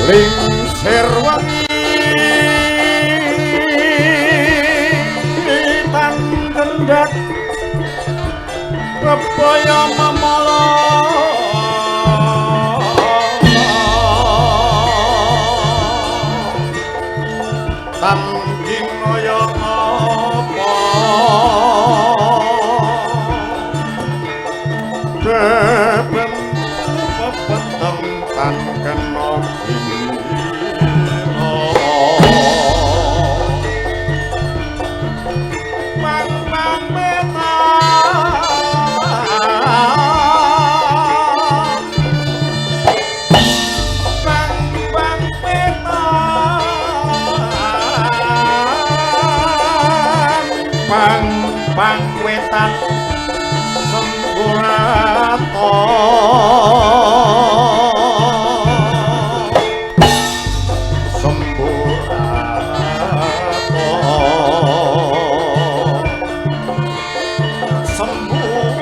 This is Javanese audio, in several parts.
Lingsir wengi tan kendhat kebaya memala tan kinaya ngapa beben pepeteng tan kena gina pang pang wetan pang pang wetan pang pang wetan semburato semburato semburato.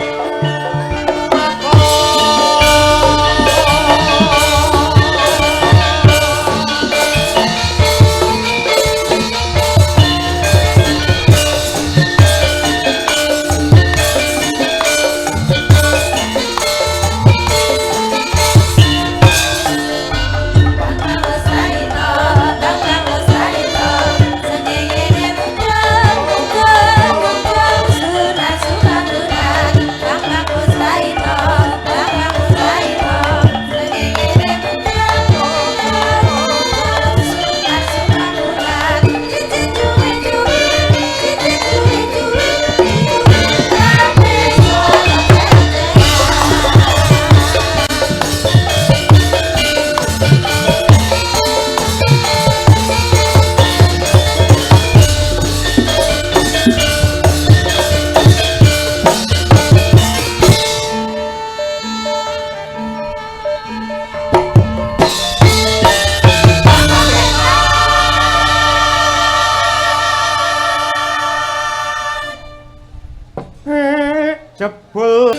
Jebul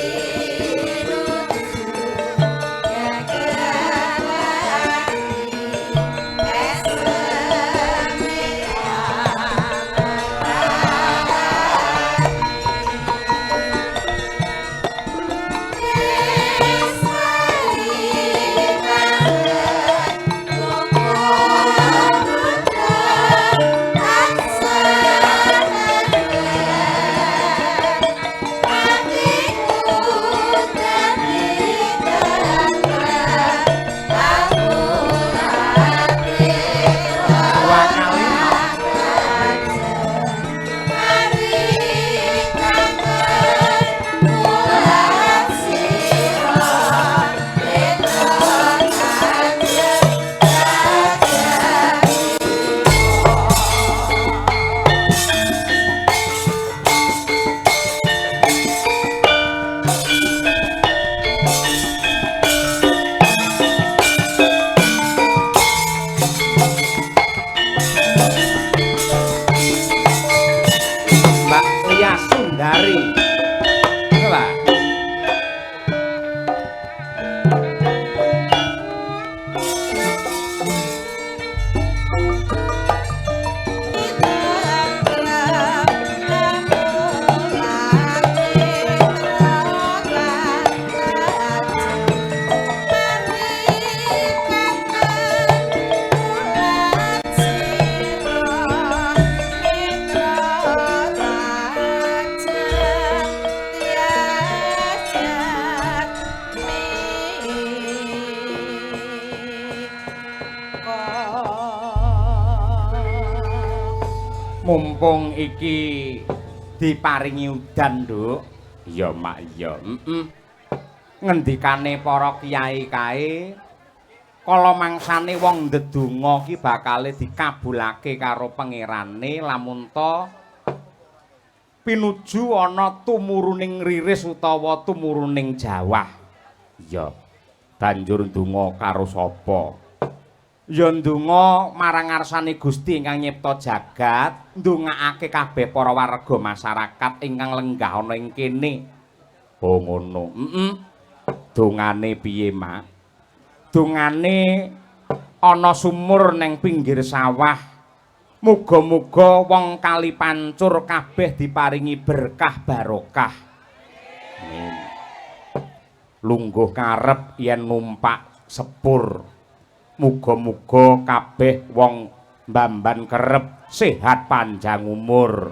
Mbak Lia Sundari. Coba. Mumpung iki diparingi udan, Nduk. Iya, Mak, iya. Heeh. Ngendikane para kiai kae, kala mangsane wong ndedonga ki bakale dikabulake karo pangerane lamun ta pinuju ana tumuruning riris utawa tumuruning jawah. Iya. Banjur ndonga karo sapa? Ya ndonga marang ngarsane Gusti ingkang nyipta jagat, ndongaake kabeh para warga masyarakat ingkang lenggah ana ing kene. Oh ngono. Heeh. Dongane piye, Mak? Dongane Ana sumur neng pinggir sawah. Muga-muga wong Kalipancur kabeh diparingi berkah barokah. Amin. Lungguh karep yen numpak sepur. Muga-muga kabeh wong Bamban Kerep sehat panjang umur.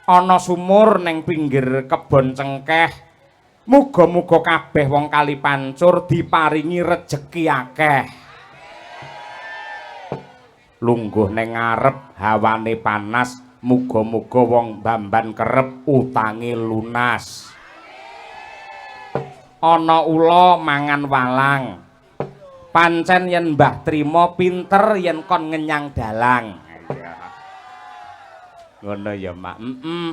Ana sumur neng pinggir kebon cengkeh. Muga-muga kabeh wong Kalipancur diparingi rejeki akeh. Lungguh neng ngarep hawane panas, muga-muga wong Bamban Kerep utange lunas. Ana ula mangan walang. Pancen yen Mbah Trimo pinter yen kon ngenyang dalang. Iya. Ngono ya, Mak. Heeh.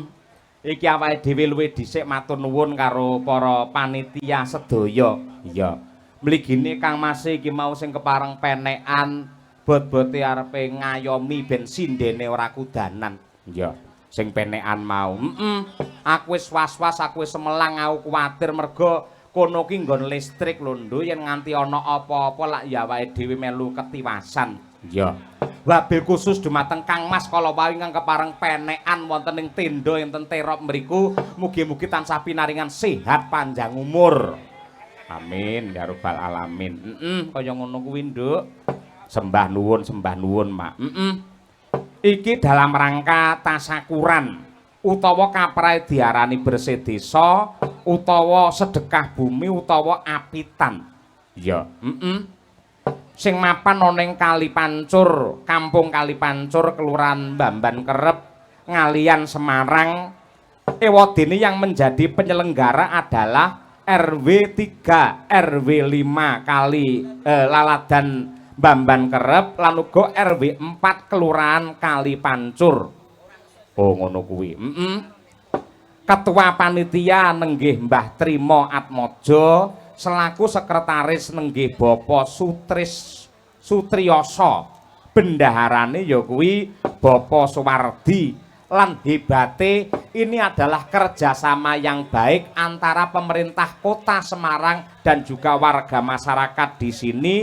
Iki awake dhewe luwih dhisik matur nuwun karo para panitia sedaya. Iya. Mligine Kang Mas iki mau sing kepareng penekan bot-bote arepe ngayomi ben sindene ora kudanan. Iya. Sing penekan mau. Heeh. Aku wis was-was, aku wis semelang, aku kuwatir mergo kono ki nggon listrik lho, Nduk, yen nganti ana apa-apa lak ya awake dhewe melu ketiwasan. Iya. Wabil khusus dumateng Kang Mas kala wau ingkang kepareng penekan wonten ing tenda enten terop mriku, mugi-mugi tansah pinaringan sehat panjang umur. Amin ya rabbal alamin. Heeh, kaya ngono kuwi, Nduk. Sembah nuwun, sembah nuwun, Mak. Heeh. Iki dalam rangka tasakuran utawa kaprahe diarani bersih desa utawa sedekah bumi utawa apitan. Iya, heeh. Sing mapan ana ing Kalipancur, Kampung Kalipancur, Kelurahan Bamban Kerep, Ngaliyan, Semarang. Ewadene yang menjadi penyelenggara adalah RW 3, RW 5 kali Laladan Bamban Kerep lan uga RW 4 Kelurahan Kalipancur. Oh, ngono kuwi. Heeh. Ketua panitia nenggih Mbah Trimo Atmojo, selaku sekretaris nenggih Bapak Sutris Sutriyoso. Bendaharane ya kuwi Bapak Suwardi. Lan hebate ini adalah kerjasama yang baik antara pemerintah kota Semarang dan juga warga masyarakat di sini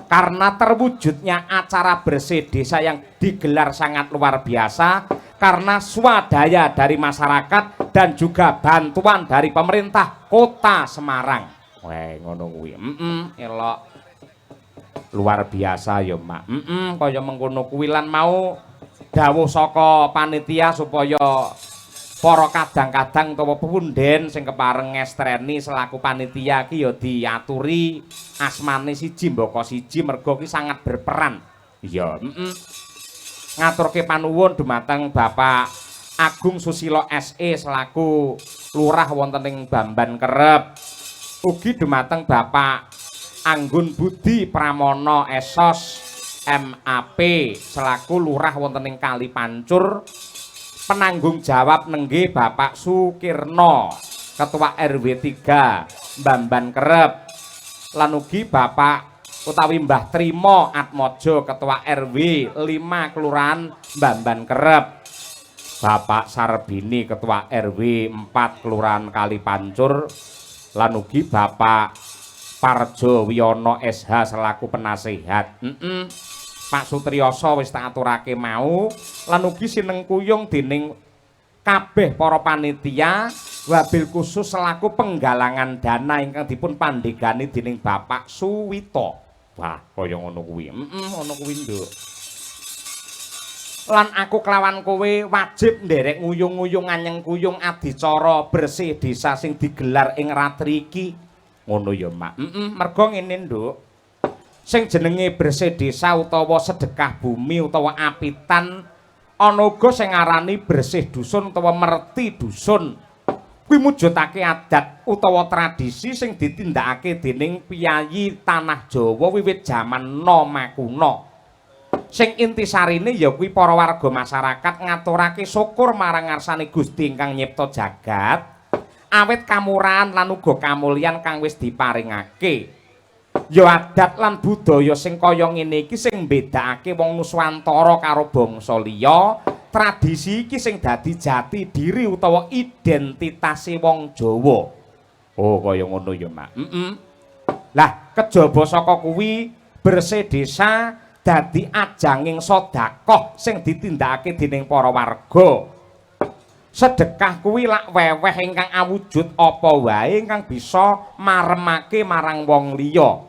karena terwujudnya acara bersih desa yang digelar sangat luar biasa karena swadaya dari masyarakat dan juga bantuan dari pemerintah kota Semarang. Weh, ngono kuwi. Heeh, elok. Luar biasa ya, Mak. Heeh, kaya mengkono kuwi lan mau dawuh saka panitia supaya para kadang-kadang utawa pepunden sing kepareng ngestreni selaku panitia ki ya diaturi asmane siji mbaka siji mergo ki sangat berperan. Iya, heeh. Ngaturke panuwun dumateng Bapak Agung Susilo SE selaku lurah wonten ing Bamban Kerep. Ugi dumateng Bapak Anggun Budi Pramono S.Sos MAP selaku lurah wonten ing Kalipancur. Penanggung jawab nenggih Bapak Sukirno, Ketua RW 3 Bamban Kerep. Lan ugi Bapak utawi Mbah Trimo Atmojo, Ketua RW 5 Kelurahan Bamban Kerep. Bapak Sarbini, Ketua RW 4 Kelurahan Kalipancur, lan ugi Bapak Parjo Wiyono SH selaku penasehat. Pak Sutriyoso wis tak aturake mau lan ugi sinengkuyung dening kabeh para panitia wabil khusus selaku penggalangan dana ingkang dipun pandegani dening Bapak Suwito. Wah, kaya ngono kuwi. Heeh, ngono kuwi, Nduk. Lan aku kelawan kowe wajib nderek nguyung-nguyung anyeng kuyung adicara bersih desa sing digelar ing ratri iki. Ngono ya, Mak. Heeh, mergo ngene, Nduk. Sing jenenge bersih desa utawa sedekah bumi utawa apitan ana uga sing ngarani bersih dusun utawa merti dusun. Kuwi mujudake adat utawa tradisi sing ditindakake dening piyayi tanah Jawa wiwit jaman Nomakuna. Sing intisarine ya kuwi para warga masyarakat ngaturake syukur marang ngarsane Gusti ingkang nyipta jagat awit kamurahan lan uga kamulyan kang wis diparingake. Ya adat lan budaya sing kaya ngene iki sing mbedakake wong Nuswantara karo bangsa liya. Tradisi iki sing dadi jati diri utawa identitase wong Jawa. Oh, kaya ngono ya, Mak. Heeh. Lah, kejaba saka kuwi bersih desa dadi ajanging sedekah sing ditindakake dening para warga. Sedekah kuwi lak weweh ingkang awujud apa wae ingkang bisa maremake marang wong liya.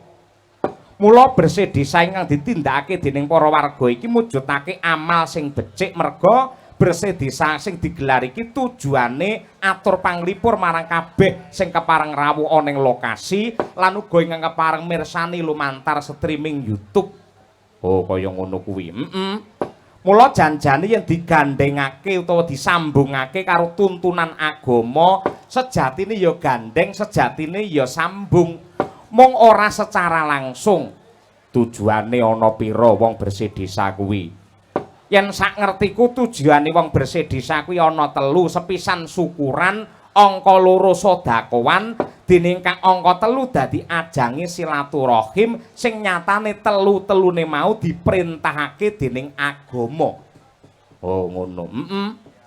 Mula bersih desa ingkang ditindakake dening para warga iki mujudake amal sing becik merga bersih desa sing digelar iki tujuane atur panglipur marang kabeh sing kepareng rawuh ana ing lokasi lan uga ingkang kepareng mirsani lumantar streaming YouTube. Oh, kaya ngono kuwi. Mula janjane yen digandhengake utawa disambungake karo tuntunan agama, sejatine ya gandheng, sejatine ya sambung. Mung ora secara langsung. Tujuane ana pira wong bersih desa kuwi? Yen sak ngertiku tujuane wong bersih desa kuwi ana telu, sepisan syukuran, angka loro sedekahan, dening kang angka telu dadi ajange silaturahim sing nyatane telu-telune mau diperintahake dening agama. Oh ngono.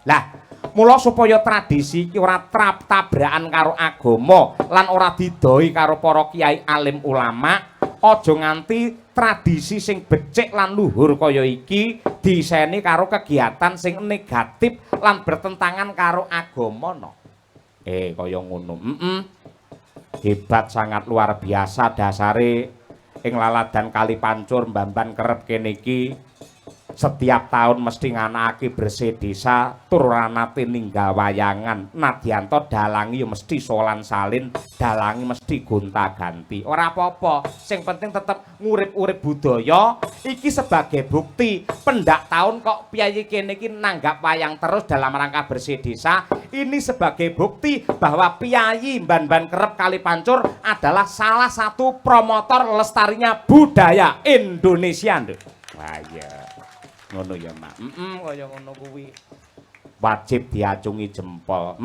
Lah, mula supaya tradisi iki ora trap tabrakan karo agama lan ora didoi karo para kiai alim ulama, aja nganti tradisi sing becik lan luhur kaya iki diseni karo kegiatan sing negatif lan bertentangan karo agama no. Kaya ngono. Hebat, sangat luar biasa dasare ing laladan Kali Pancur Mbamban kerep kene iki setiap tahun mesti nganakake bersih desa tur ora nate ninggal wayangan. Nadyanto dalangi ya mesti solan salin, dalangi mesti gonta-ganti. Ora apa-apa, sing penting tetep ngurip-urip budaya. Iki sebagai bukti pendak tahun kok piyayi kene iki nanggap wayang terus dalam rangka bersih desa. Ini sebagai bukti bahwa piyayi Mban-Mban Kerep Kali Pancur adalah salah satu promotor lestarinya budaya Indonesia, Nduk. Wah iya. Ngono ya, Mak. Kaya ngono kuwi. Wajib diacungi jempol.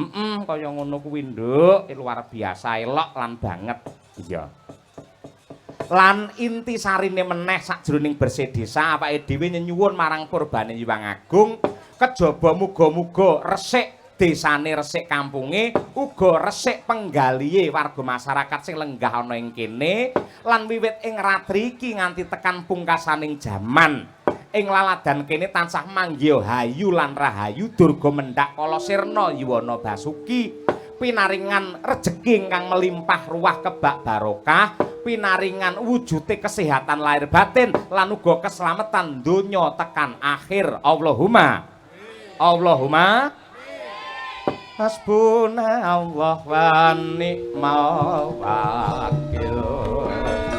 Kaya ngono kuwi, Nduk. Luar biasa elok lan banget. Iya. Lan intisarine meneh sakjroning bersih desa awake dhewe nyenyuwun marang purbane Hyang Agung, kejaba muga-muga resik desane, resik kampunge, uga resik penggalihe warga masyarakat sing lenggah ana ing kene lan wiwit ing ratri iki nganti tekan pungkasaning jaman. Ing laladan kene tansah manggiha hayu lan rahayu, durga mendhak kala sirna yuwana basuki, pinaringan rejeki ingkang melimpah ruah kebak barokah, pinaringan wujute kesehatan lahir batin lan uga keselamatan donya tekan akhir. Allahumma Allahumma hasbuna Allah wa ni'mal wakil. Ora.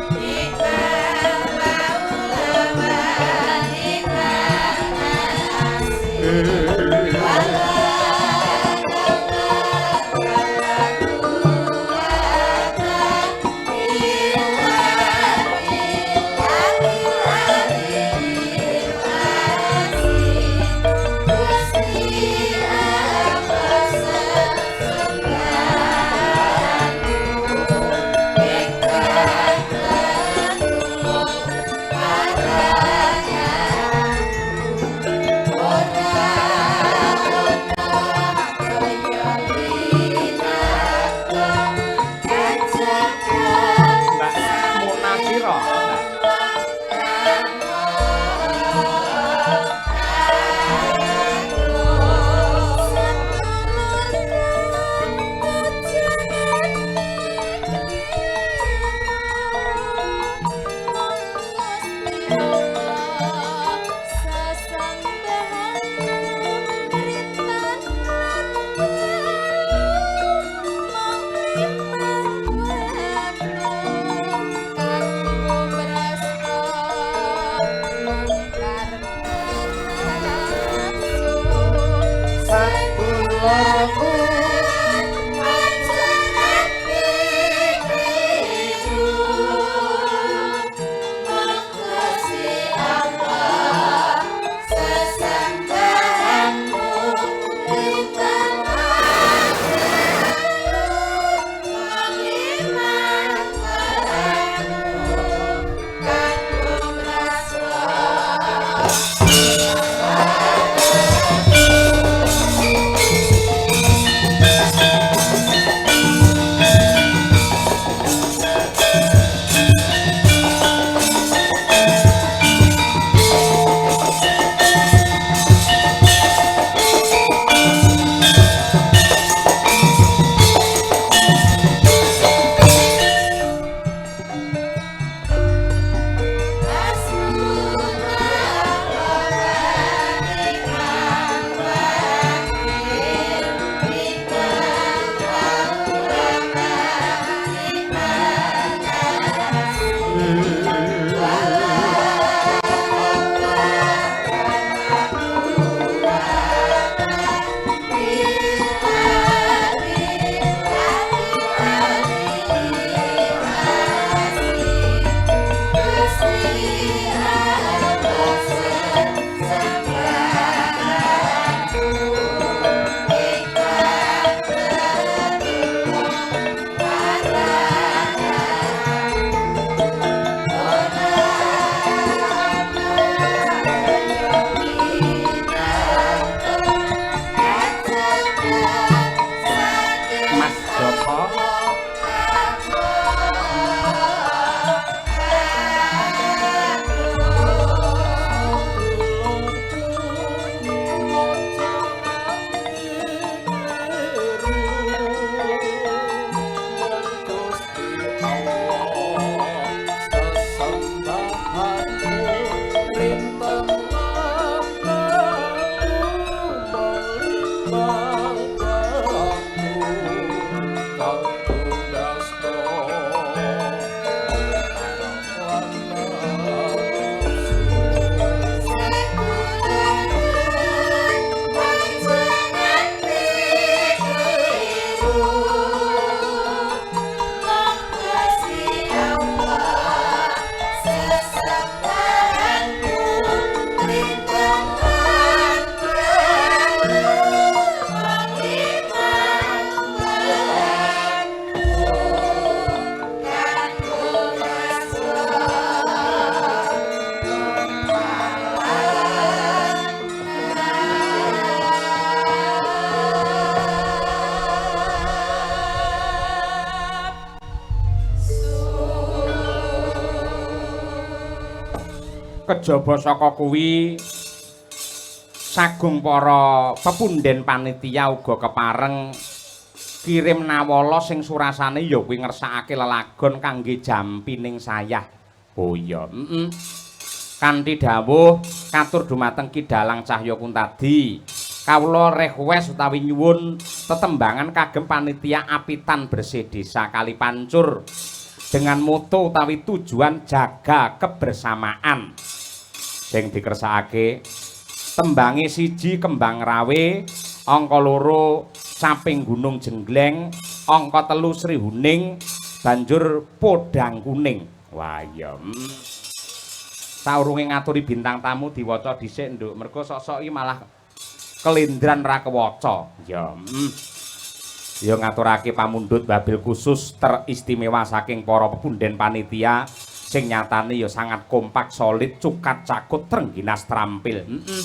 Kejaba saka kuwi sagung para pepunden panitia uga kepareng kirim nawala sing surasane ya kuwi ngersakake lelagon kangge jampining sayah. Oh iya, heeh. Kanthi dawuh katur dumateng Ki Dalang Cahya Kuntadi, kawula request utawi nyuwun tetembangan kagem panitia Apitan Bersih Desa Kalipancur dengan moto utawi tujuan jaga kebersamaan. Sing dikersakake tembange siji Kembang Rawe, angka 2 Caping Gunung Jenggleng, angka 3 Sri Huning, banjur Podang Kuning. Wah iya. Saurunge ngaturi bintang tamu diwaca dhisik, Nduk. Mergo sok-sok iki malah kelindran ra kewaca. Ya. Ya ngaturake pamundhut wabil khusus teristimewa saking para pepunden panitia sing nyatane ya sangat kompak, solid, cukat cakut, trengginas trampil. Heeh.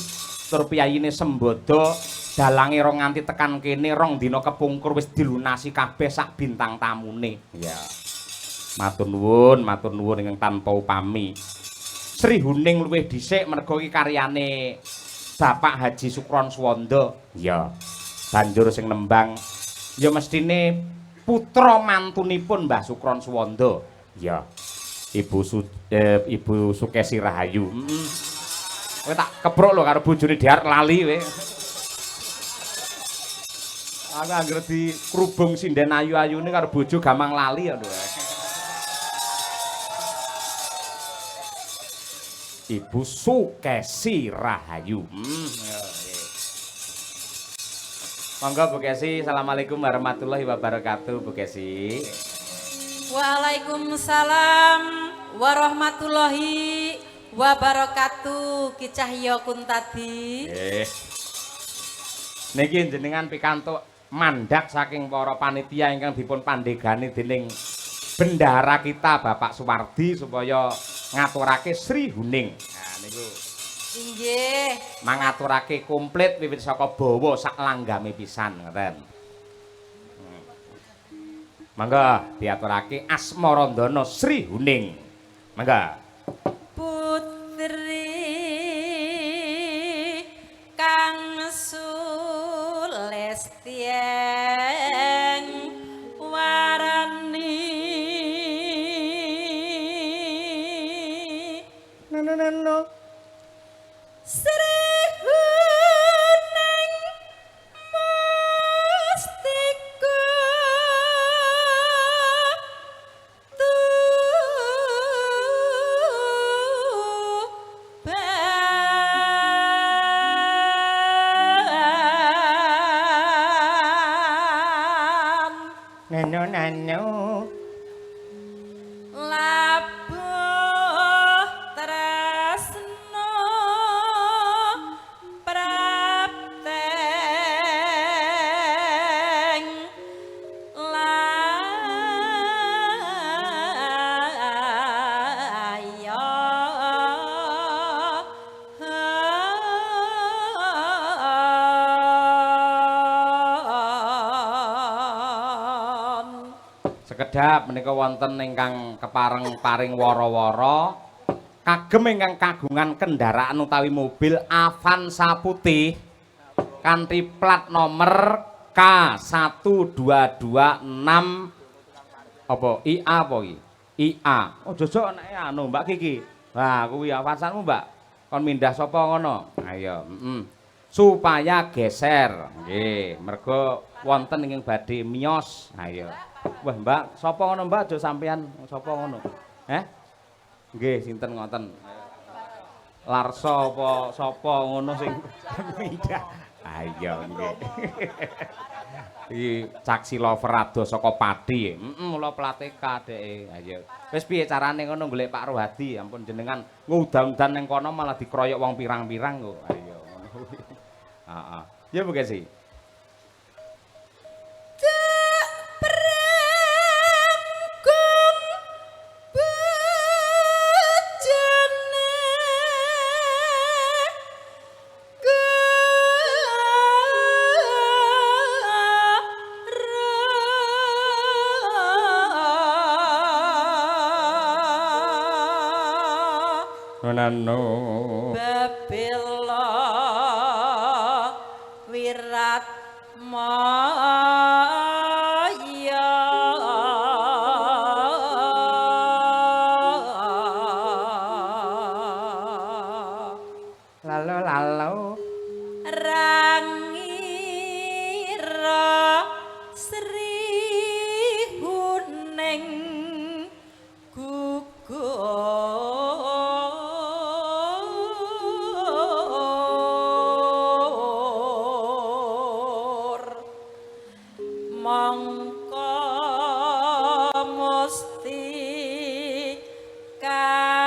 Tur piyayine sembodo dalange rong nganti tekan kene rong dina kepungkur wis dilunasi kabeh sak bintang tamune. Ya. Matur nuwun ingkang tanpa upami. Sri Huning luwih dhisik mergo iki karyane Bapak Haji Sukron Suwondo. Ya. Banjur sing nembang ya mestine putra mantunipun Mbah Sukron Suwondo. Ya. Ibu Sukesi Rahayu. Heeh. Kowe tak keprok lho karo bojone Diar lali kowe. Aku anggere dikrubung sinden ayu-ayune karo bojo gamang lali ya lho. Ibu Sukesi Rahayu. Monggo Bu Kesi, assalamualaikum warahmatullahi wabarakatuh Bu Kesi. Waalaikumsalam warahmatullahi wabarakatuh Ki Cahya Kuntadi. Nggih. Niki jenengan pikantuk mandat saking para panitia ingkang dipun pandhegani dening bendahara kita Bapak Suwardi supaya ngaturake Sri Huning. Nah niku. Inggih. Mangaturake komplit wiwit saka bawa sak langgame pisan ngoten. Mangga diaturake Asmarandana Sri Huning. Mangga. Putri kang sulestyeng warani. No. Sri Huning mustika Tuban. Nano nano. Labuh tresno prapteng layo Sekedhap menika wonten ingkang kepareng paring wara-wara kagem ingkang kagungan kendaraan utawi mobil Avanza putih kanthi plat nomor K1226 apa IA apa iki? IA. Oh jojok nek anu Mbak Kiki. Wah kuwi Avanzamu Mbak. Kon mindah sapa ngono? Ayo, heeh. Supaya geser. Nggih, mergo wonten ingkang badhe miyos. Ayo. Wah Mbak, sapa ngono Mbak aja sampean sapa ngono. Heh? Nggih, sinten ngoten? Larso apa sapa ngono sing mindah. Ayo nggih. Iki Caksi Lover adoh saka Pati. Heeh, mula plate K dheke. Ayo. Wis piye carane ngono golek Pak Rohadi? Ampun jenengan ngudan-udan ning kono malah dikroyok wong pirang-pirang kok. Ayo ngono kuwi. Heeh. Ya Bu Kesi. Nano bebela wirat maya lalo lalo rangira sri huning gugur mongko musti kaning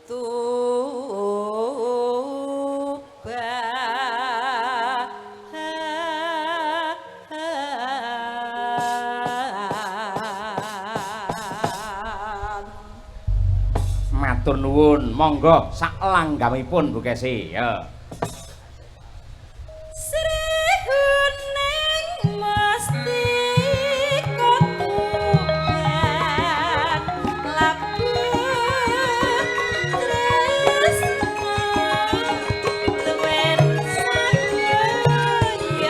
tuban. Matur nuwun, monggo sak langgamipun Bu Kesi. Ya. Sri huning mesti kotuban labuh tresna tuwen saya mati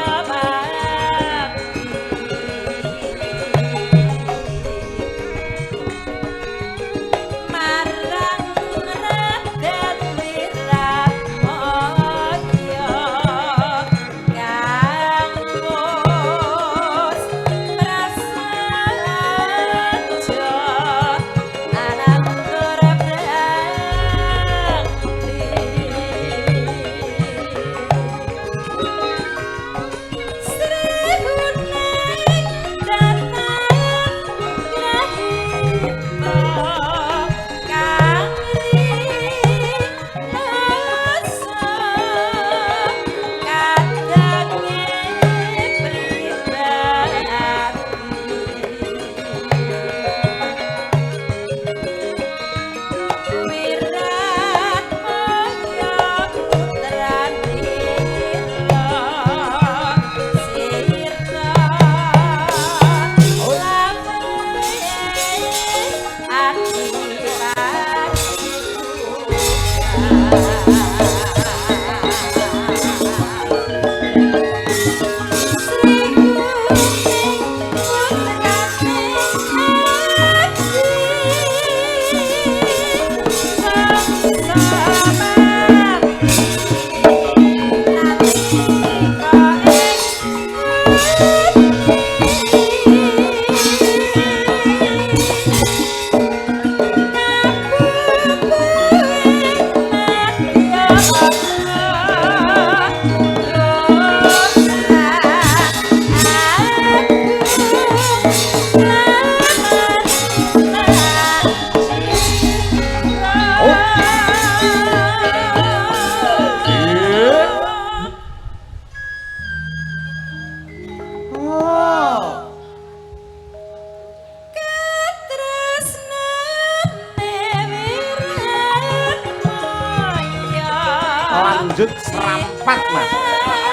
marang Raden Wiratmaya kang wus prasaja anantur brakti. Sri huning datan grahita kang rinasa kadange pribadi. Wiratmaya putranira sirta lampahe Lanjut serampat Mas.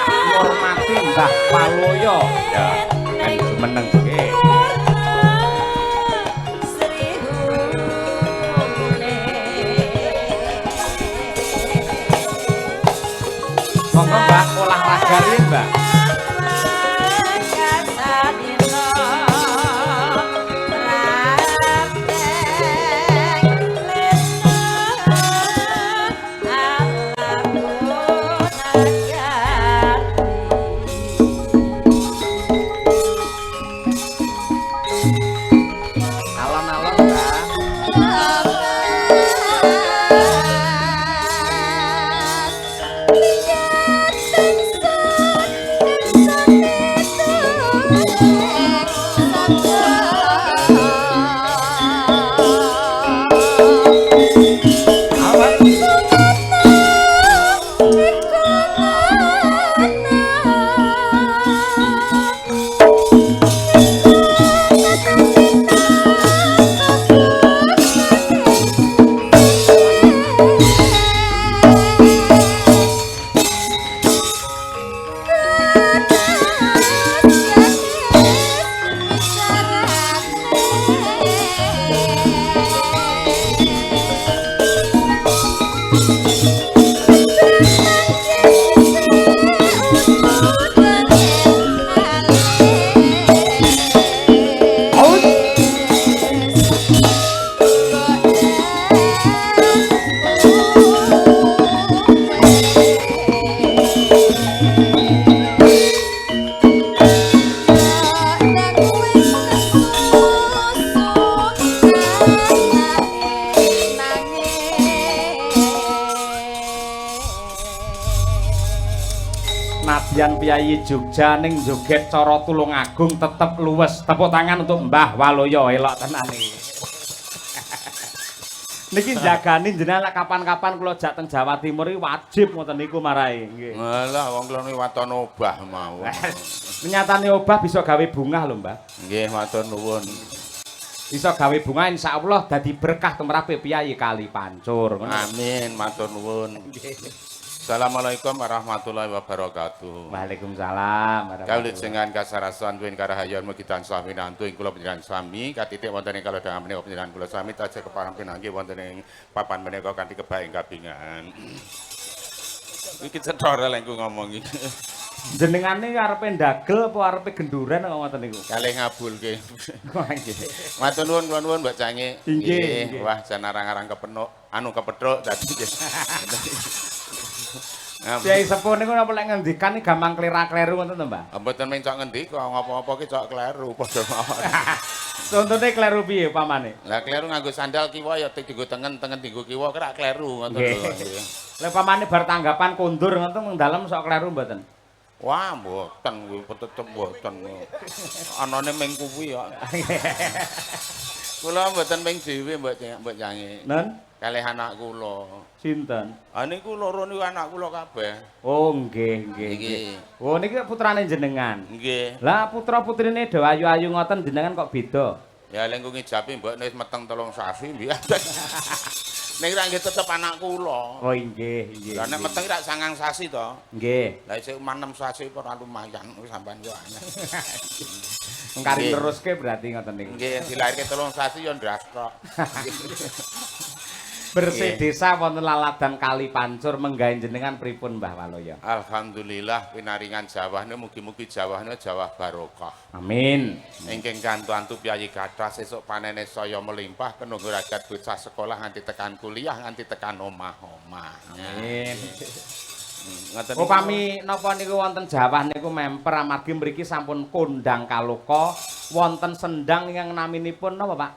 Ngurmati Mbah Paloyo. Ya, kan jumeneng nggih. Monggo Mbah olahraga riyin, Mbah. Alon-alon, Mbah. Lihat Nadyan piyayi Jogja ning joget cara Tulungagung tetep luwes. Tepuk tangan untuk Mbah Waloyo, elok tenan iki. Niki jagani jenengan lek kapan-kapan kula jak teng Jawa Timur iki wajib ngoten niku marai nggih. Ngalah wong kula niku waton obah mau. Nyatane obah bisa gawe bungah lho, Mbah. Nggih, matur nuwun. Bisa gawe bunga insyaallah dadi berkah tumrape piyayi Kali Pancur ngono. Amin, matur nuwun. Assalamualaikum warahmatullahi wabarakatuh. Waalaikumsalam. Kawulujengan kasarasan tuwin karahayon mugi tansah winantu ing kula panjenengan sami katitik wonten ing kalodhangan menika panjenengan kula sami tansah kepareng pinanggih wonten ing papan menika kanthi kebak ing kabingan. Iki cetha lek ku ngomong iki. Jenengane arepe ndagel apa arepe genduren kok ngoten niku? Kalih ngabulke. Wah, nggih. Matur nuwun, kula nuwun Mbak Cange. Inggih, nggih. Wah, jan arang-arang kepenuk, anu kepethuk tadi nggih. Kiai sepuh niku napa lek ngendikan iki gampang klera-kleru ngoten to, Mbah? Mboten mung cok ngendika, ngopo-ngopo ki cok kleru padha mawon. Contone kleru piye pamane? Lah kleru nganggo sandal kiwa ya dienggo tengen, tengen dienggo kiwa kerak kleru ngoten lho. Nggih. Lek pamane bar tanggapan kondur ngoten mung dalem sok kleru mboten? Wah, mboten kuwi tetep mboten. Anane ming kuwi kok. Kula mboten ming dhewe Mbok Mbok Cange. Nen? Kalih anak kula. Sinten? Ah niku loro niku anak kula kabeh. Oh, nggih, nggih, nggih. Oh, niki putrane jenengan. Nggih. Lah putra-putrine do ayu-ayu ngoten jenengan kok beda? Ya lek ku ngijapi mbok wis meteng 3 sasi nggih. Ning ra nggih tetep anak kula. Oh, nggih, nggih. Lah nek meteng rak 9 sasi to. Nggih. Lah isih 6 sasi ora lumayan sampean yo aneh. Kari teruske berarti ngoten niku. Nggih, dilairke 3 sasi yo ndras tok. Bersih desa wonten laladan Kali Pancur menggawe jenengan pripun Mbah Waloyo? Alhamdulillah pinaringan jawahne mugi-mugi jawahne jawah barokah. Amin. Ingkang kantu-antu piyayi kathah sesuk panene saya melimpah kenunggu rakyat bocah sekolah nganti tekan kuliah nganti tekan omah-omah. Amin. Ngoten niku. Upami napa niku wonten jawah niku memper amargi mriki sampun kondang kaloka wonten sendang ingkang naminipun napa Pak?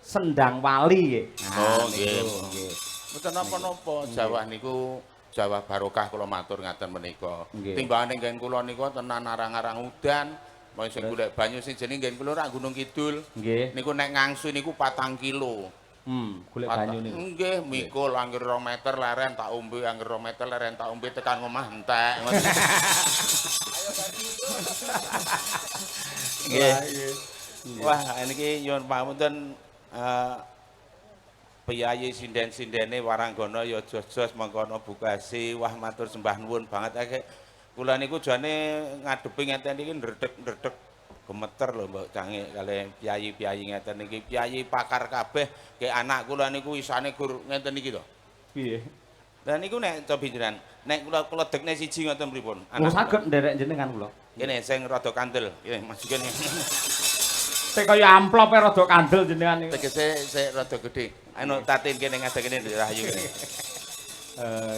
Sendang Wali nggih. Oh nggih. Nggih. Mboten napa-napa jawah niku jawah barokah kula matur ngaten menika. Timbangane nggen kula niku tenan arang-arang udan, mong sing golek banyu sing jenenge nggen kula rak Gunung Kidul. Nggih. Niku nek ngangsu niku 4 kilo. Golek banyu niku. Nggih, mikul angger 2 meter leren tak ombe, angger 2 meter leren tak ombe tekan omah entek. Nggih. Wah, niki nyuwun pamunten piyayi sinden-sindene waranggana ya jos-jos mengkono bukasi. Wah, matur sembah nuwun banget. Kula niku jane ngadepi ngeten iki ndredeg-ndredeg gemeter lho Mbok Cange kalih piyayi-piyayi ngeten iki. Piyayi pakar kabeh, ke anak kula niku isane gur ngeten iki to. Piye? Lah niku nek cobi jenengan, nek kula kula dekne siji ngoten pripun? Anak saged nderek jenengan kula. Kene sing rada kandel. Kene maju kene. Sing kaya amplop e rada kandel jenengan niku. Tegese sik rada gedhe. Anu tatin kene ngadeg kene Nduk Rahayu kene.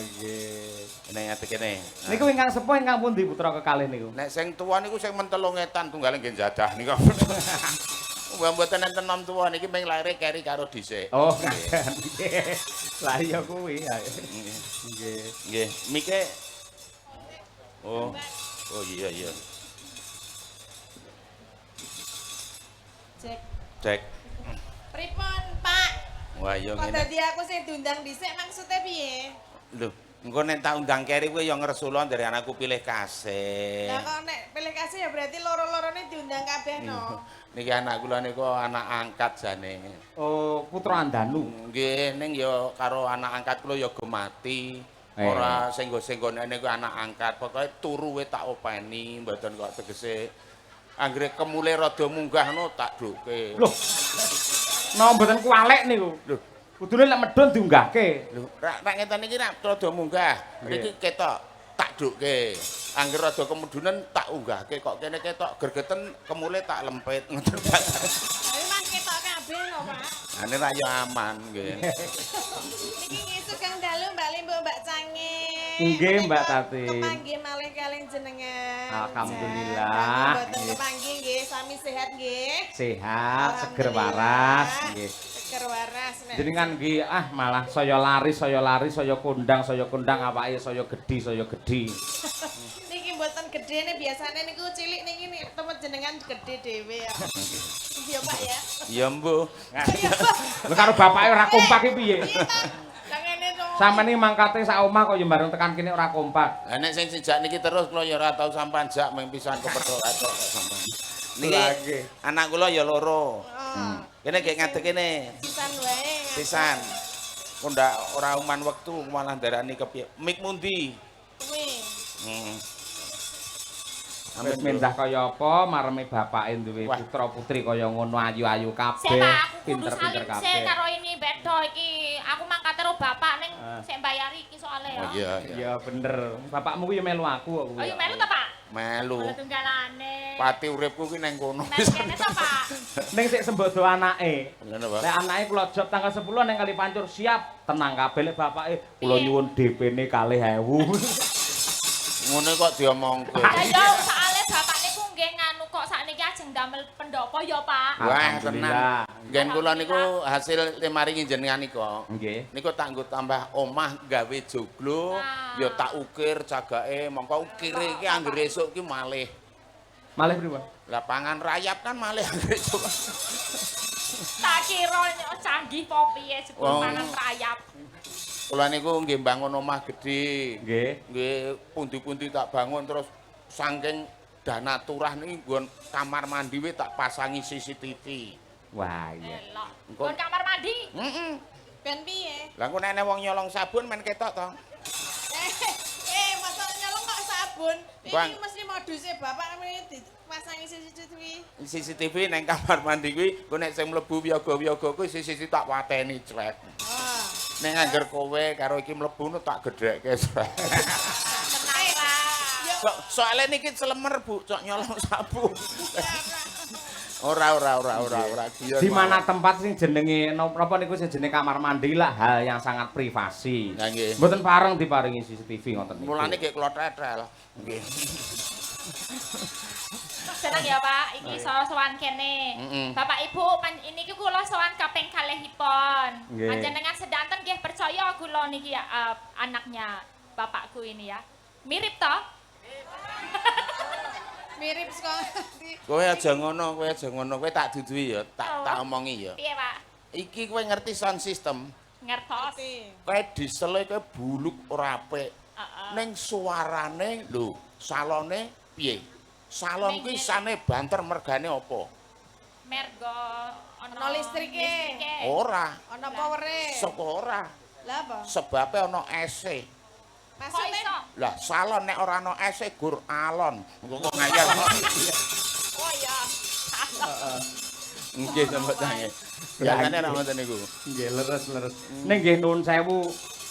Nggih. Kene ngadeg kene. Niku ingkang sepuh ingkang pundi putra kekalih niku? Nek sing tuwa niku sing mentelung etan tunggale nggih jadah niku. Mbah mboten enten nom tuwa niki ming laire keri karo dhisik. Oh, nggih. Lah iya kuwi. Nggih. Nggih, mike. Oh. Oh iya iya. Cek. Cek. Pripun, Pak? Wah, iya ngene. Kok dadi aku sing diundang dhisik maksude piye? Lho, engko nek tak undang keri kowe ya ngresula dari anakku pilih kasih. Lah kok nek pilih kasih ya berarti loro-lorone diundang kabeh no. Niki anak kula niku anak angkat jane. Oh, putra Andanu. Nggih, ning ya karo anak angkat kula ya gemati. Ora senggo-senggone niku anak angkat, pokoke turu we tak openi, mboten kok tegese anggere kemule rada munggah ngono tak duke. Loh. Napa mboten kuwalek niku? Lho, kudune lek medhun diunggahke. Lho, rak ngeten iki rak rada munggah. Niki ketok tak duke. Angger rada kemudunen tak unggahke kok kene ketok gregeten kemule tak lempit ngoten. Tapi man ketok kabeh lho, Pak. Ane ra yo aman nggih. Niki nggih sugeng dalu Mbak Limbo, Mbak Cange. Nggih, Mbak Tatin. Kepanggih malih kalih jenengan. Alhamdulillah. Mboten kepanggih nggih, sami sehat nggih. Sehat, seger waras nggih. Seger waras nek. Jenengan nggih ah malah saya lari, saya lari, saya kondang, saya kondang awake saya gedhi, saya gedhi. Niki mboten gedene biasane niku cilik niki nek temut jenengan gede dhewe ya. Iya Pak ya. Ya mbuh. Iya Pak. Lho karo bapake ora kompak iki piye? Iya ta. Lah ngene to. Sampeyan iki mangkate sak omah kok ya bareng tekan kene ora kompak. Lah nek sing sejak niki terus kula ya ora tau sampan jak mung pisan kepethuk atok sampan. Niki Lah, nggih. anak kula ya loro. Heeh. Kene gek ngadeg kene. Pisan wae. Pisan. Kok ndak ora uman wektu malah ndarani kepiye. Mik mundi? Kuwi. Heeh. Wis mendah kaya apa mareme bapake duwe Wah. putra-putri kaya ngono ayu-ayu Sik kabeh, Pak, aku kudu pinter-pinter salim sik kabeh. karo ini bedo iki. Aku mangkate karo bapak ning Ah. sik mbayari iki soalnya ya. Oh iya iya. Iya bener. Bapakmu ku ya melu aku kok kuwi. Oh iya melu ta, Pak? Melu. Kalau tunggalane. Pati uripku ki neng kono. Melu kene ta, Pak? Ning sik sembodo anake. Ngono, Pak. Lek anake kula job tanggal 10 ning Kali Pancur siap, tenang kabeh lek bapake kula Piye? nyuwun DP-ne 2.000. Ngono kok diomongke. Lah ya soalnya bapak niku nggih nganu kok sakniki ajeng damel pendopo ya, Pak. Wah, tenan. Alhamdulillah. Nggen kula niku hasil maringi jenengan nika. Nggih. Niku tak nggo tambah omah gawe joglo, Wah. ya tak ukir jagake, mongko ukire iki anggere esuk ki malih. Malih pripun? Lah pangan rayap kan malih anggere esuk. Tak kira canggih po piye jebul Wong. pangan rayap. Kula niku nggih bangun omah gedhe. Nggih. Nggih pundi-pundi tak bangun terus saking dana turah niki nggon kamar mandi we tak pasangi CCTV. Wah, iya. Elok. Engko- Nggon kamar mandi. Heeh. Ben piye? Lah engko nek ana wong nyolong sabun men ketok to. Eh, masa nyolong kok sabun? Bang. Ini mesti modusnya bapak ini dipasangi CCTV. CCTV neng kamar mandi kuwi engko nek sing mlebu wiyaga-wiyaga kuwi CCTV tak wateni clek. Oh. Nek angger kowe karo iki mlebu no tak gedhekke clek. Tenang, Pak. Yo, Soale niki celemer Bu, cok nyolong sabun. Ora ora ora ora ora guyon. Di mana tempat sing jenenge napa niku sing jenenge kamar mandi lah hal yang sangat privasi. Lah nggih. Mboten pareng diparingi CCTV ngoten niku. Mulane nggih kula tetel. Nggih. Seneng ya Pak, iki iso sowan kene. Bapak Ibu, ini ki kula sowan kaping kalihipun. Nggih. Panjenengan sedanten nggih percaya kula niki ya, anaknya bapakku ini ya. Mirip toh? Mirip sekali. Kowe aja ngono, kowe aja ngono, kowe tak duduhi ya, tak Oh. tak omongi ya. Piye, Pak? Iki kowe ngerti sound system? Ngertos. Kowe diesele kowe buluk ora apik. Heeh. Ning suarane lho, salone piye? Salon kuwi Ning- sane banter mergane apa? Mergo ana Ana listrike. listrike. Ora. Ana powere. Saka ora. Lah apa? Sebabe ana ese. Kok Maksudnya iso? Lah salon nek ora ana ese gur alon. Engko kok ngayal. Oh iya. Nggih sampe tange. Biasane ora ngoten niku. Nggih, leres-leres. Ning nggih nuwun sewu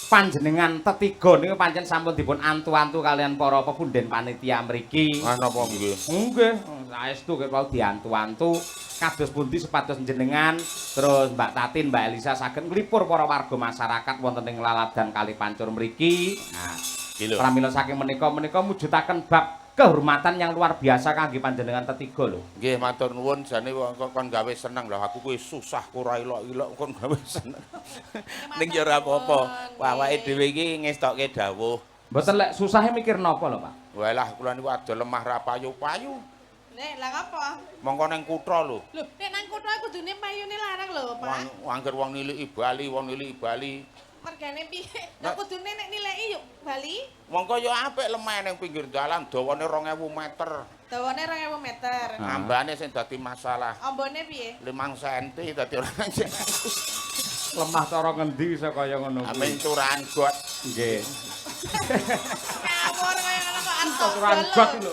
panjenengan tetiga niku pancen sampun dipun antu-antu kalian para pepunden panitia mriki. Ah napa nggih? Nggih, saestu ket wau diantu-antu kados pundi supados jenengan terus Mbak Tatin, Mbak Elisa saged nglipur para warga masyarakat wonten ing Laladan Kali Pancur mriki. Nah, Iki lho. pramila saking menika menika mujudaken bab kehormatan yang luar biasa kangge panjenengan tetiga lho. Nggih matur nuwun jane wong kok kon gawe seneng lho aku kuwi susah ora ilok-ilok kon gawe seneng. Ning ya ora apa-apa. Awake dhewe iki ngestokke dawuh. Mboten lek susahe mikir napa lho, Pak? Walah kula niku adol lemah ra payu-payu. Nek lah apa? Mongko nang kutha lho. Lho, nek nang kutha kudune payune larang lho, Pak. Wong angger wong niliki Bali, wong niliki Bali. Mergane piye? Lah kudune nek nileki yuk Bali, Mongko ya apik lemah ning pinggir dalan dawane 2000 meter. dawane 2000 meter. Ah. Ambane sing dadi masalah. Ambone piye? 5 cm dadi ora. Lemah cara ngendi iso kaya ngono kuwi. Amin curahan got. Nggih. Ngawur kaya ngono kok arep Curahan got lho.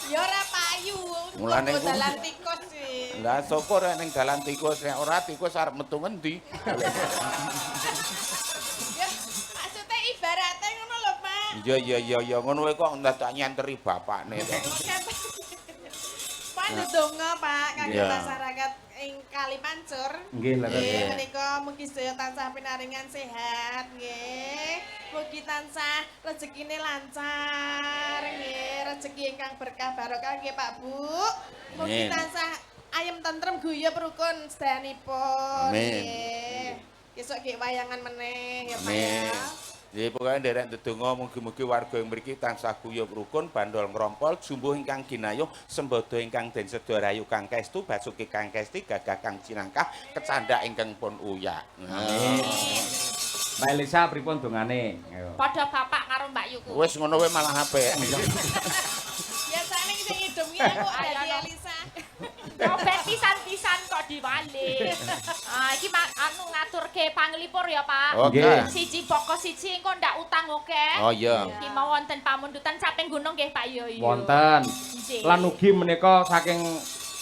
Ya ora payu. Mulane Tunggu ku- dalan tikus sih. Lah syukur ning dalan tikus nek ora tikus arep metu ngendi. Ya maksudnya ibaratnya ngono lho, Pak. Iya iya iya iya ngono wae kok ndadak nyenteri bapakne to. Pak ndonga Pak kangge Iya. masyarakat ing Kali Pancur. Nggih, leres. Nggih, menika mugi sedaya tansah pinaringan sehat nggih. Mugi tansah rezekine lancar nggih, rezeki ingkang berkah barokah nggih Pak Bu. Mugi Amin. tansah ayem tentrem guyub rukun sedayanipun Amin. nggih. Besok nggih wayangan meneh ya Pak ya. Amin. Nggih, pokoke nderek ndedonga mugi-mugi warga ing mriki tansah guyub rukun, bandol ngrompol, jumbuh ingkang ginayuh, sembada ingkang den seda rayu kang kaestu, basuki kang kesti, gagah kang cinangkah, kecandak ingkang pun uyak. Amin. Mbak Elisa pripun dongane? Ayo. Padha bapak karo Mbak Yuku. Wis ngono wae malah apik. Biasane sing ngidum ki aku dadi Elisa. Robet pisan-pisan kok diwalik. Ah, iki anu ngaturke panglipur ya, Pak. Oke. Nggih. Siji pokok siji engko ndak utang oke. Oh iya. Iki mau wonten pamundutan caping gunung nggih Pak Yo. Wonten. Nggih. Lan ugi menika saking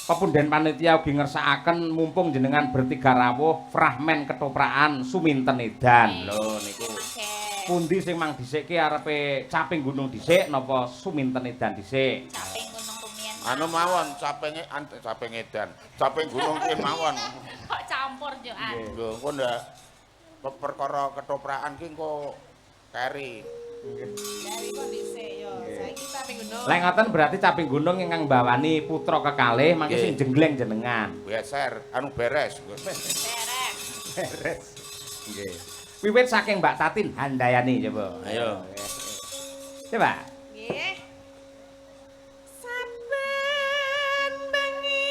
pepunden panitia ugi ngersakaken mumpung jenengan bertiga rawuh fragmen ketoprakan Suminten Edan. Lho niku. Oke. Pundi sing mang dhisikke arepe caping gunung dhisik napa Suminten Edan dhisik? Caping gunung rumiyin. Anu mawon capinge caping edan. Caping gunung ki mawon. Kok campur yo an. Lho engko ndak perkara ketoprakan ki engko keri. Dari kondisi yo. Saiki caping gunung. Lek ngoten berarti caping gunung ingkang mbawani putra kekalih mangke Nggih. sing jengleng jenengan. Beser, anu beres. Beres. Beres. Nggih. Wiwit saking Mbak Tatin Handayani coba. Ayo. Coba. Nggih. Saben bengi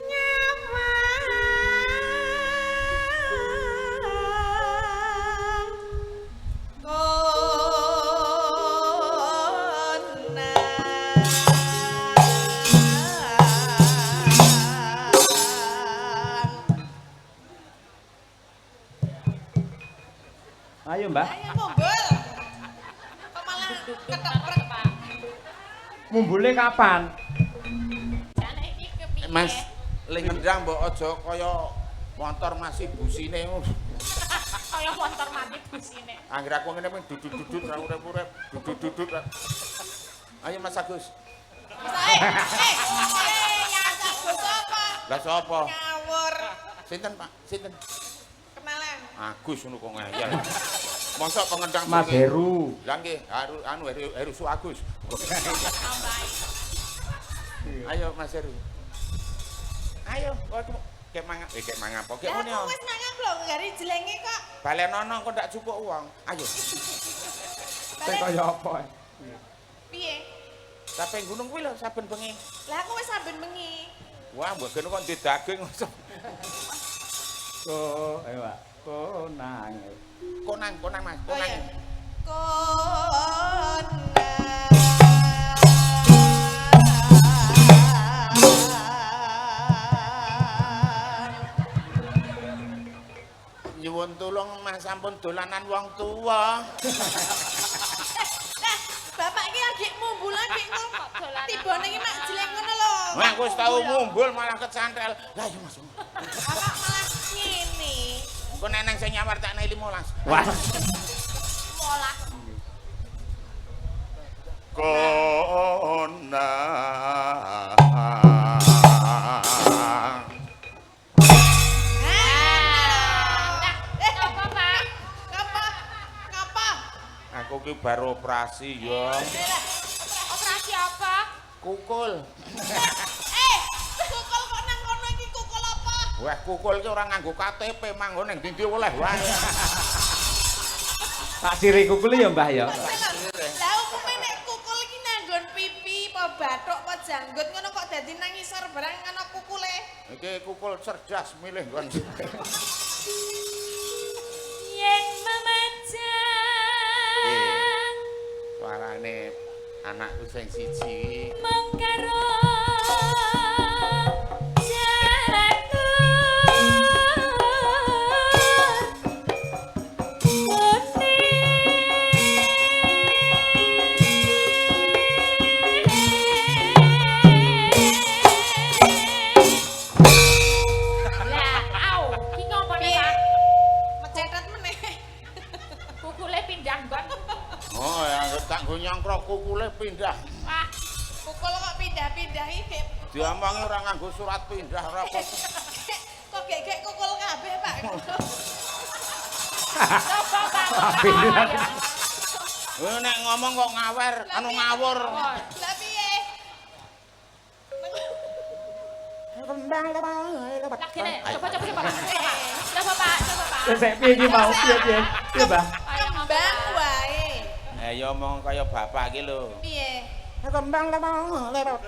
nyawang konang. Ayo Mbak. Ayo mumbul. Kok malah ketepret, Pak. Mumbule kapan? Jane iki kepiye? Mas, le ngendang mbok aja kaya motor masih busine. Kaya motor mati busine. Angger aku ngene mung dudut-dudut ra urip-urip, dudut-dudut. Ayo Mas Agus. Mas, Mas Agus apa? Lah sapa? Ngawur. Sinten, Pak? Sinten? Kenalan. Agus ngono kok ngeyel. Mosok pengendang Mas jenenge- Heru. Lah nggih, Haru anu Heru, Heru Su Agus. Tambahi. Ayo Mas Heru. Ayo, kok kek mangan, kek mangan apa? Kek Lah muni. aku wis mangan lho, gari jelenge kok. Balenono kok ndak cukup uang. Ayo. Sing Balen kaya apa? piye? Saben gunung kuwi lho saben bengi. Lah aku wis saben bengi. Wah, mbok kene kok ndek daging. Ko, ayo Pak. Konang. Konang, konang Mas, Oh konang. iya. Konang. Nyuwun tulung Mas sampun dolanan wong tuwa. Lah, bapak iki lagi mumbulan dik Kok dolanan Tibone iki mak jeleng ngono lho. Wah, aku wis tau mumbul malah kecantel. Lah iya Mas. Bapak malah ngene. Engko neneng sing nyawar tak 15. Wah. Molah. Konang. Nah, apa Pak? Ngapa? Ngapa? Aku ki baru operasi ya. Lah, Operasi apa? Kukul. Kukul kok nang kono iki kukul apa? Wah, kukul ki ora nganggo KTP, manggon ning ndi oleh wae. Tak siri kukul ya Mbah ya. Lah umume nek kukul iki nanggon pipi apa bathuk apa janggut ngono kok dadi nang ngisor barang ngono kukule. Iki kukul cerdas milih nggon. Yen memajang Suarane anakku sing siji. mengkaro jatuh kuning. Lah, au, ki ngopo nek Pak? Mecetet meneh. Kukule pindah nggon. Oh, ya tak nggo nyongkrok kukule pindah. Wah, Kukul kok pindah-pindah iki. Diomongi ora nganggo surat pindah ora apa. Kok gek-gek kukul kabeh, Pak. coba Pak. Pindah. Eh nek ngomong kok ngawer, anu ngawur. Lah piye? Lah kene, coba coba coba. Coba Pak, coba Pak. Sik piye iki mau? Piye piye? Piye, Mbah? Kembang wae. Eh ya omong kaya bapak iki lho. Piye? Kembang lemong lerot.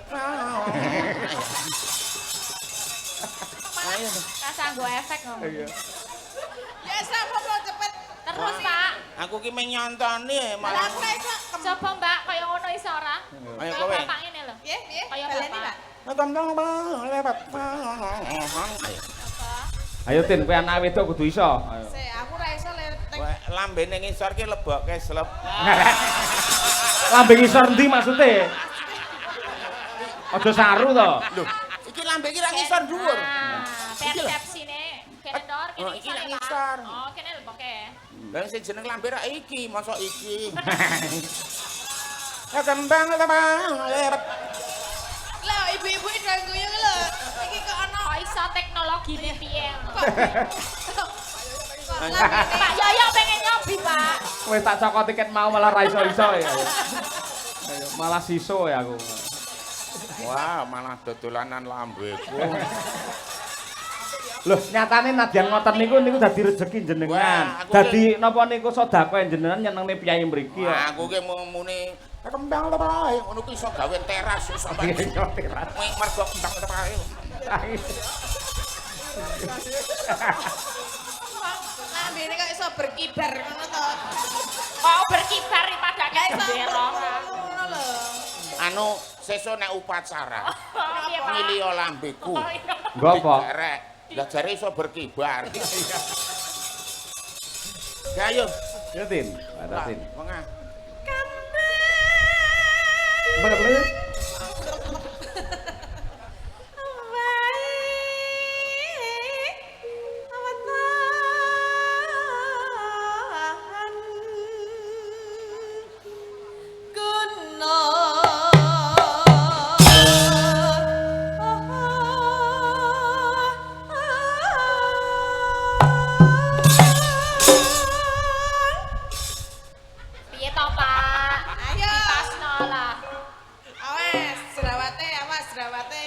Ayo. Rasa nggo efek ngomong. Iya. Ya wis apa cepet. Terus Pak. Aku ki meng nyontoni Lah malah. aku iso. Coba Mbak kaya ngono iso ora? Ayo Kaya kowe. bapak ngene lho. Piye piye? Kaya Baleni, bapak. Pak. Kembang lemong lerot. Coba. Ayo Tin, kowe anak wedok kudu iso. Ayo. Sik, aku ora iso tek. Wah, lambene ngisor ki lebokke slep. Lambe ngisor ndi maksude? Aja saru to. Lho, iki lambe iki ra ngisor dhuwur. Ah, persepsine kene ndor, kene Oh, iki ngisor lak ya, Pak. ngisor. Oh, kene leboke. Lah sing jeneng lambe ra iki, mosok iki. Ya kembang lemong lerot. Lho, ibu-ibu do guyu ki lho. Iki kok ana Kok iso teknologine piye? kok kok lambene Pak Yoyo pengen nyobi, Pak. Wis tak cokot tiket mau malah ra iso-iso ya. Ayo, malah siso ya aku. Wah, malah dodolanan lambeku. Loh, nyatane nadyan ngoten niku niku dadi rejeki jenengan. Wah, aku Dadi napa niku sedekah jenengan nyenengne piyai mriki ya. Wah, aku ki muni kembang lepae ngono ki iso gawe teras iso Iya, teras. Mergo kembang lepae. Lambene kok iso berkibar ngono to. Kok berkibar padake Gak iso gendera. ngono lho. Anu sesuk nek upacara Oh, piye, Pak? milih lambeku. Oh, iya. Nggo apa? Dijarek. Lah jare iso berkibar. Ya ayo. Ya Tin, ada Tin. Wengah. Kembang lepae. Piye to, Pak? Ayo. Dipasno lah. Awas, jerawate, awas jerawate.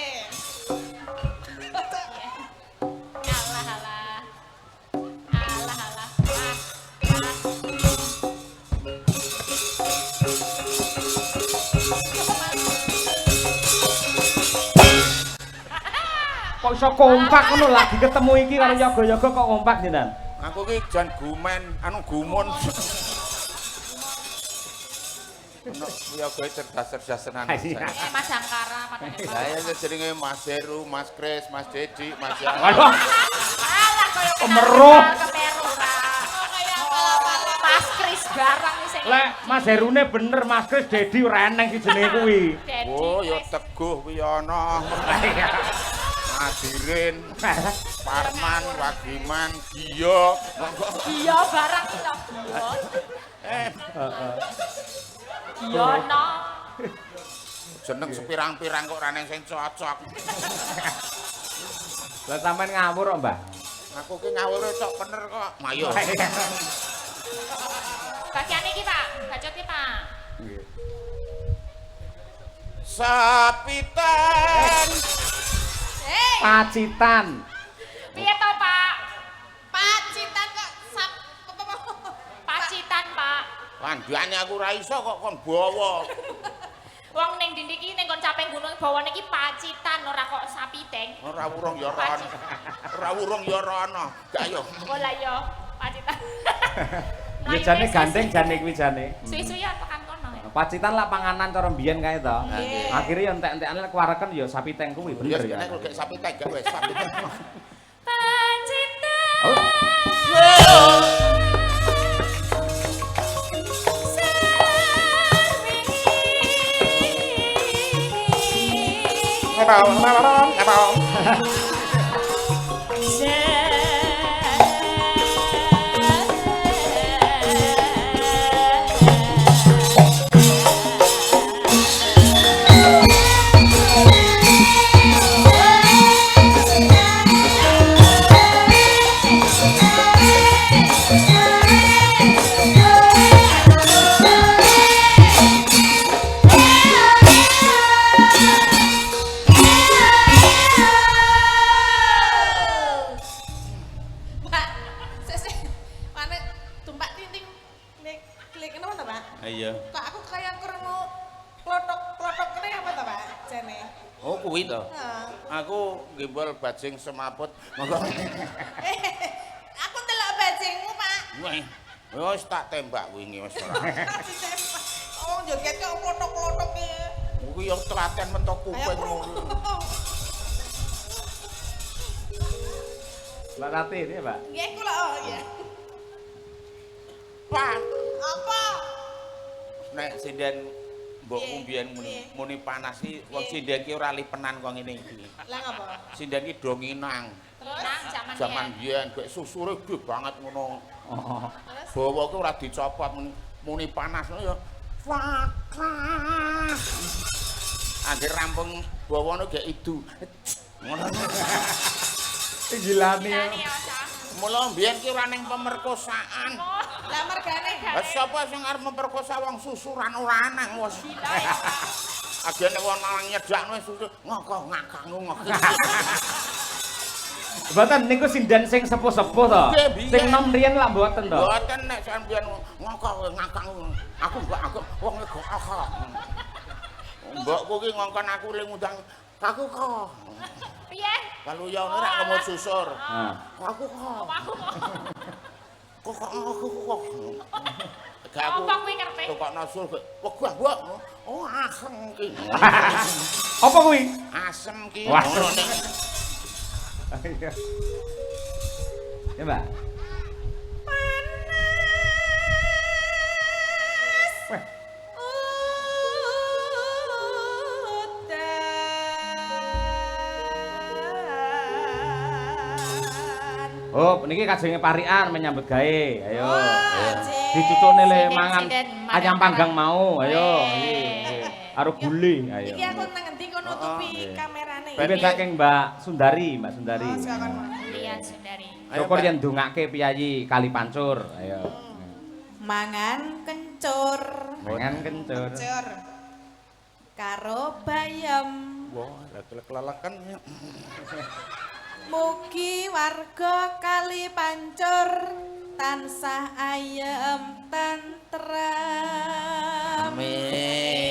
Alah alah. Alah alah. Ah, ah. Kok iso kompak ngono lagi ketemu iki karo yoga-yoga kok kompak jenengan? Aku ki jan gumen, anu gumun. Ono yoga cerdas-cerdas tenan. Iya. Eh, Mas Angkara padake Pak. Lah ya jenenge Mas Heru, Mas Kris, Mas Dedi, Mas Yan. Waduh, Alah koyo Kemeruh. Kemeruh ra. Kaya apal-apalan. Mas Kris barang sing. lek Mas Herune bener, Mas Kris Dedi ora eneng sing jenenge kuwi. Dedi. Oh, ya Kris. Teguh kuwi ana. Ngadirin, Parman, Wagiman, Giyo. Monggo. Iya barang iki lho. Eh, Giyono. jeneng sepirang-pirang kok ora neng sing cocok. Lah sampean ngawur kok, Mbah. Aku ki ngawur cok bener kok. Mayo. Bagian iki, Pak. Bacot iki, Pak. Sapitan. Hei, Pacitan. Piye to, Pak? Pacitan kok sap Pacitan, Pak. Kandhane aku ora iso kok kon bawa. Wong ning dindi iki ning kon caping gunung bawane iki Pacitan ora kok sapiteng. Ora wurung ya ora ana. Ora wurung ya ora ana. Gak yo. Oh lah yo, Pacitan. Ya jane gandeng jane kuwi jane. Suwi-suwi ya tekan kono ya. Pacitan lah panganan cara mbiyen kae to. Nggih. Akhire ya entek-entekane lek kuwareken ya sapiteng kuwi Ya bener ya. nek kok sapi teng gak wis sapi teng. Pacitan. Oh. Yeah. Kenapa to, Pak? Iya. Kok aku kaya krungu klothok-klothok kene apa to, Pak? Jane. Oh, kuwi to. Heeh. Aku gembol bajing semaput. Monggo. Aku ndelok bajingmu, Pak. Wah, wis tak tembak wingi wis ora. Ditembak. Oh, joget kok klothok-klothok iki. Kuwi yo telaten mentok Ayo kuping. krungu. Mbak Tati ini ya, Mbak. Nggih kula oh iya. Pak, Apa? nek sinden mbokmu Piye? mbiyen muni, Piye? muni panas iki wong Piye? sinden ki ora lipenan kok ngene iki. Lah ngapa? Sinden ki do nginang. Terus? Nang jaman Jaman biyen gek susure gede banget ngono. Oh. Terus? Bawa ki ora dicopot muni, muni panas ngono ya. Fakah. Angger rampung bawane gek idu. Ngono. Gilane. Gilane ya, Cah. Mula mbiyen ki ora ning pemerkosaan. Oh, Lah mergane. Lah sapa sing arep memperkosa wong susuran ora anang wis. Gila ya, Pak. Agene wong lanang nyedakno susu ngoko ngakang ngoko. Mboten niku sinden sing sepuh-sepuh to. Nggih, biyen. Sing nom riyen lak mboten to. Mboten nek sampeyan ngoko ngakang aku mbok aku wong kok aku. Mbokku ki ngongkon aku le ngundang aku kok. Piye? Kaluyone rak kemut susur. Nah. Aku kok. Aku kok. Kok kok aku kok. Gak aku. Apa kuwi karepe? Tukokno sul kok. Wegah mbok. Oh asem ki. Apa kuwi? Asem ki. Wah. Ngono nek. Iya. Ya, Mbak. Panas. Weh. Udan. Oh, niki kajenge parikan menyambut gawe. Ayo. Oh, Ayo. jek. Dicucukne le Sinden, mangan sinden, mangan ayam panggang mau. Ayo. Weh. Nggih, nggih. Karo gule, ayo. Iki aku nang ngendi kok nutupi Oh, kamerane. Iki saking Mbak Sundari, Mbak Sundari. Oh, silakan. Iya, Sundari. Ayo, Syukur Mbak. yen ndongake piyayi Kali Pancur. Ayo. Mangan kencur Mangan kencur. kencur karo bayam. Wah, lek kelelekan. Mugi warga Kali Pancur tansah ayem tentrem. Amin.